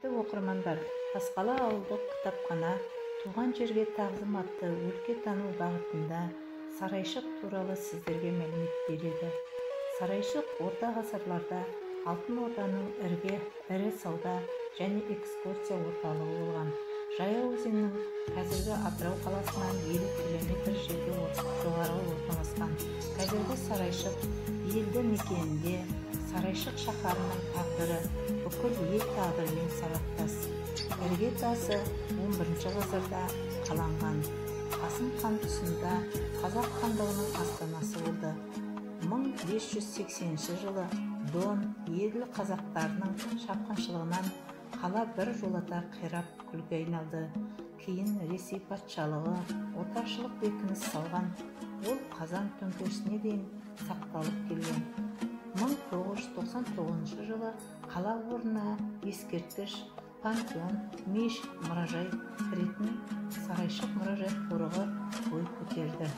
Оқырмандар, Тасқала ауылдық кітапхана туған жерге тағзым атты өлкетану бағытында Сарайшық туралы сіздерге мәлімет береді. Сарайшық орта ғасырларда Алтын Орданың ірі сауда және экскурсия орталығы болған. Жайық өзенінің қазіргі Атырау қаласынан 50 километр жерде жоғары орналасқан. Қазіргі Сарайшық елді мекенінде Сарайшық шаһарының тағдыры бүкіл ел тағдырымен сабақтас. Іргетасы 11 ғасырда қаланған. Қасым хан тұсында Қазақ хандығының астанасы болды. 1580 жылы Дон Еділ қазақтарының шапқыншылығынан қала бір жолата қирап күлге айналды. Кейін Ресей патшалығы отаршылық бекініс салған. Ол Қазан төңкерісіне дейін сақталып келген. 1999 жылы қала орнына ескерткіш, пантеон, мешіт, мұражай кіретін Сарайшық мұражай қорығы бой көтерді.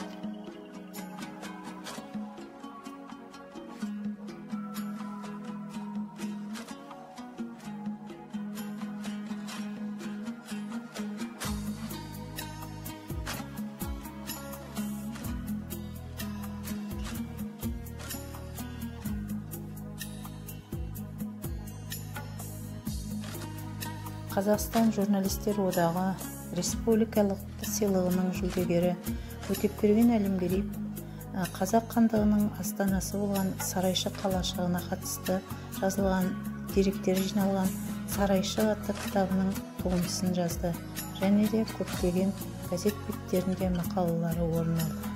Қазақстан журналистер одағы республикалық сыйлығының жүлдегері Өтепберген Әлімгереев Қазақ хандығының астанасы болған Сарайшық қалашығына қатысты жазылған деректер жиналған Сарайшық атты кітабының туындысын жазды және де көптеген газет беттерінде мақалалары орын алды.